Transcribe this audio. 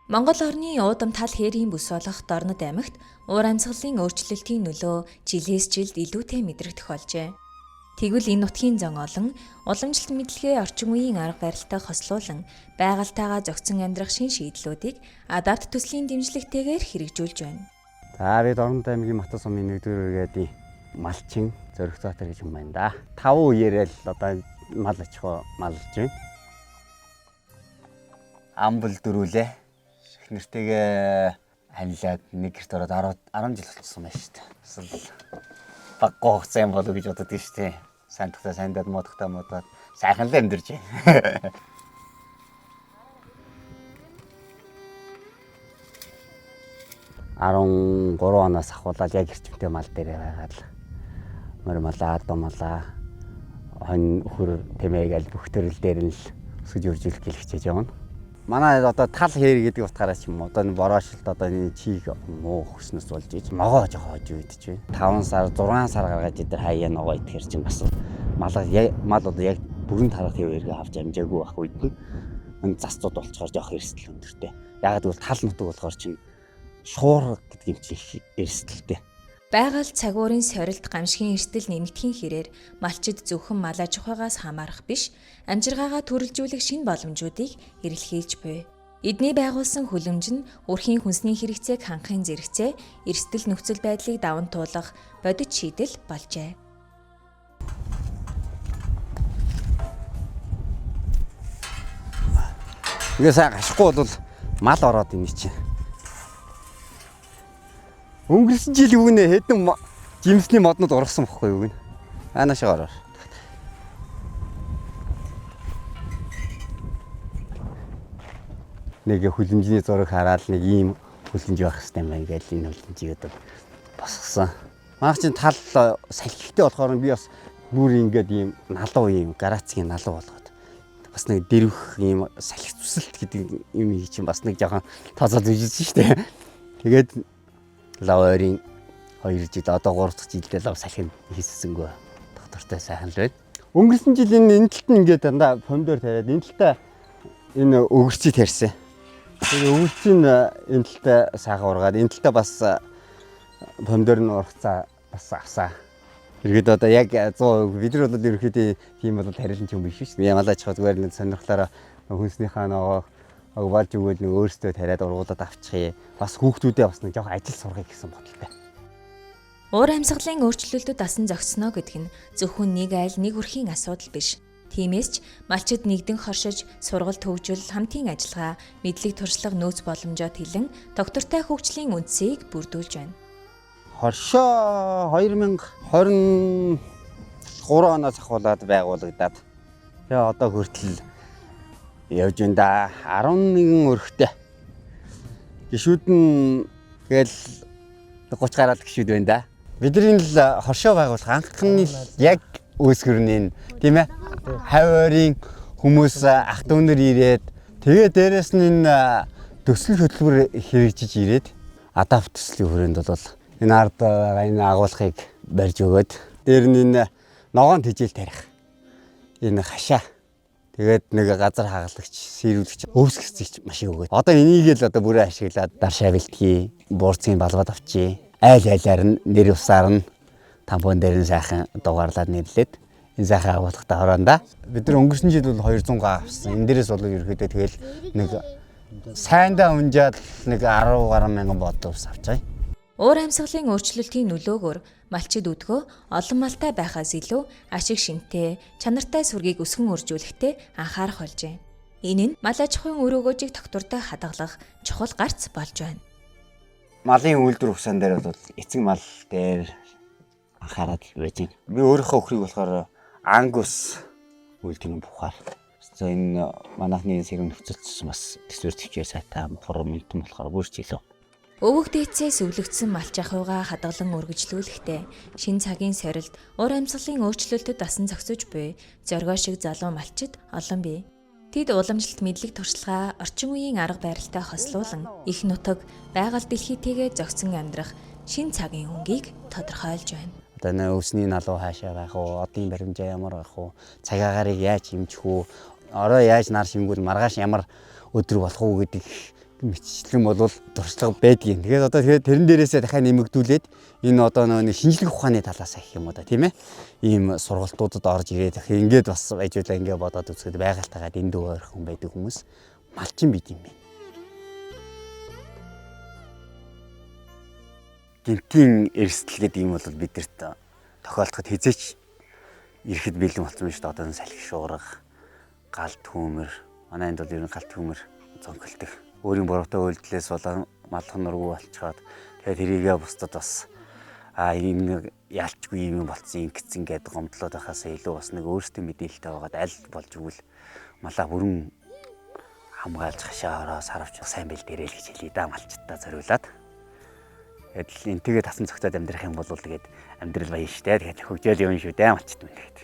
Монгол орны уудам тал хээрийн бүс болох Дорнод аймагт уур амьсгалын өөрчлөлтийн нөлөө жилээс жилд илүүтэй мэдрэгдэх болжээ. Тэгвэл энэ нутгийн зон олон уламжлалт мэдлэгээ орчин үеийн арга барилтай хослуулан байгальтайгаа зохицон амьдрах шин шийдлүүдийг адапт төслийн дэмжлэгтэйгээр хэрэгжүүлж байна. За би Дорнод аймгийн Матас сумын 1-р үргээдийн малчин Зоригцоотор гэж юм байна да. 5 үеэрээ л одоо мал аж ахуй малж байна. Амбал дөрүүлээ. Их нэртэйгээ ханилаад нэг гэрт ороод 10 жил болчихсон байна шүү дээ. Бас л баггүй хугацаа юм болов уу гэж боддог шүү дээ. Сайн тухтай сайндаад муудахтай муудаад сайхан л амьдарч байна. 13 оноос ахуулаад яг эрчимтэй мал дээр байгаад л морь малаа, адуу малаа, хонь хөр тэмээгээл бүх төрөл дээр нь л өсгөж өржүүлэх гэл хичээж явна. Манай одоо тал хээр гэдэг утгаараа ч юм уу одоо энэ бороошилт одоо энэ чиг муу хөснөөс болж иж ногоо жоох хож үйдэж байна. 5 сар 6 сар гаргаад идэр хаяа ногоо идэхэр чинь бас мал мал одоо яг бүрэн тарах хэвээргээ авч амжаагүй байх үед нь энэ засцууд болцохоор жоох эрсдэл өндөртэй. Яг гэвэл тал нутаг болохоор чинь шуур гэдэг юм чи их эрсдэлтэй. Байгаль цагуурын сорилт гамшигын эрсдэл нэмэгдэхийн хэрээр малчид зөвхөн мал аж ахуйгаас хамаарах биш, амжиргаагаа төрөлжүүлэх шинэ боломжуудыг эрэлхийлж буй. Эдний байгуулсан хүлэмж нь өрхийн хүнсний хэрэгцээг хангахын зэрэгцээ эрсдэл нөхцөл байдлыг даван туулах бодит шийдэл болжээ. Тэгээ сайн гашихгүй бол мал ороод ийн чинь. Өнгөрсөн жил үгнэ хэдэн жимсний моднод ургасан бохгүй юу гэнэ. Анаашаа ороор. Нэг хүлэмжний зураг хараад нэг ийм хүлэмж байх хэрэгтэй юм байна гэж энэ хүлэмжийг одоо босгосон. Манайх чинь тал салхитай болохоор би бас бүр ингээд ийм налуу ийм гарацгийн налуу болгоод бас нэг дэрвэх ийм салхи зүсэлт гэдэг юм чинь бас нэг жоохон тооцоод үзсэн шүү дээ. Тэгээд лав ойрын 2 жил одоо 3 дахь жилдээ лав салхи хийсэсэнгөө доктортой сайхан л байна. Өнгөрсөн жил энэ талд нь ингээд дандаа помидор тавиад энэ талдаа энэ өгөрцийг тарьсан. Тэгээ өгөрцийн энэ талдаа сайхан ургаад энэ талдаа бас помидор нь ургацаа бас авсаа. Иргэд одоо яг 100% бид нар бол ерөнхийдөө тийм бол тарилан ч юм биш шүү дээ. Ямалаа чих зүгээр нэг сонирхлоороо хүнснийхаа ногоо болж өгөөл нэг өөрсдөө тариад ургуулад авчихъя. Бас хүүхдүүдээ бас нэг жоох ажил сургая гэсэн бодолтой. Уур амьсгалын өөрчлөлтөд дасан зогсоно гэдэг нь зөвхөн нэг айл нэг өрхийн асуудал биш. Тиймээс ч малчид нэгдэн хоршиж, сургалт хөгжил, хамтын ажиллагаа, мэдлэг туршлага нөөц боломжоо тэлэн доктортой хөгжлийн үндсийг бүрдүүлж байна. Хоршоо 2023 оноос ахуулаад байгуулагдаад тэгээ одоо хүртэл явж байна да. 11 өрхтэй. Гişүүд нь тэгэл 30 гаруй гişүүд байна да. Бидний л хоршоо байгуулах анхны л яг үүсгэрний тийм ээ. Хавь ойрын хүмүүс ах дүүнэр ирээд тэгээ дээрэс нь энэ төсөл хөтөлбөр хэрэгжиж ирээд адапт төслийн хүрээнд бол энэ ард байгаа энэ агуулгыг барьж өгөөд дээр нь энэ ногоон тэжээл тарих энэ хашаа тэгээд нэг газар хагалагч, сэрүүлэгч, өвсгцэгч маш их өгөөд. Одоо энийг л одоо бүрээ ашиглаад даршаа бэлтгэе, буурцгийн балбад авчий. Айл айлаар нь нэр усаар нь тампон дээр нь сайхан дугаарлаад нэрлээд энэ сайхан агуулгатай хороо да. Бид нар өнгөрсөн жил бол 200 га авсан. Энэ дээрээс бол ерөөхдөө тэгэл нэг сайндаа унжаад нэг 10 гаруй мянган бодол ус авч байгаа. Уур амьсгалын өөрчлөлтийн нөлөөгөөр малчид өдгөө олон малтай байхаас илүү ашиг шинтэй, чанартай сүргийг өсгөн үржүүлэхдээ анхаарах болжээ. Энэ нь мал аж ахуйн үр өгөөжийг тогтвортой хадгалах чухал гарц болж байна. Малын үйлдвэр ухсаан дээр бол эцэг мал дээр анхаарал байж байна. Би өөрийнхөө өхрийг болохоор ангус үйлдвэрийн бухаар. За энэ манайхны сэрүүн нөхцөлтсөн бас төсвөр төвчээр сайтай хурам мэнтэн болохоор бүр ч илүү. Өвөг дээдсээ сүвлэгдсэн малч ахуйгаа хадгалан үргэлжлүүлэхдээ шинэ цагийн сорилт уур амьсгалын өөрчлөлтөд дасан зохицож буй зоргоо шиг залуу малчид олон бий. Тэд уламжлалт мэдлэг туршлагаа орчин үеийн арга барилтай хослуулан их нутаг байгаль дэлхийтэйгээ зохицон амьдрах шинэ цагийн өнгийг тодорхойлж байна. Одоо энэ өвсний налуу хаашаа байх уу, одын баримжаа ямар байх уу, цаг агаарыг яаж хэмжих үү, орой яаж нар шимгүүл маргааш ямар өдөр болох уу гэдэг Мэтчлэн бол туршлага байдгийн. Тэгээд одоо тэгээд тэрэн дээрээсээ дахиад нэмэгдүүлээд энэ одоо нэг шинжлэх ухааны талаас гэх юм уу да, тийм ээ. Ийм сургалтуудад орж ирээд ингээд бас ажиулаа ингээд бодоод үзэхэд байгальтайгаа дэндүү ойрхон байдаг хүмүүс малчин бид юм байна. Гинтийн эрсдэл гэдэг юм бол бидэрт тохиолдоход хизээч ирэхэд бэлэн болсон шүү дээ. Одоо салхи шуурга, гал түүмэр, манай энд бол ер нь гал түүмэр зонхолдог. Өөрийн буруутай үйлдэлээс болон малхан нургуу болцоход тэгээд тэрийгээ бусдад бас ийм нэг ялчгүй юм болцсон ингэсэн гэдэг гомдлоод байхаасаа илүү бас нэг өөртөө мэдээлэлтэй байгаад аль болж өгвөл малаа бүрэн хамгаалж хашаа ороо саравч сайн бэл дээрээ л гэж хэлье да малчтаа зориулаад. Тэгээд л энтэйгээ тасан цогцоод амьдрах юм бол тэгээд амьдрал баян штэ. Тэгээд хөгжөөл юм шүү дээ малчт мэн тэгээд.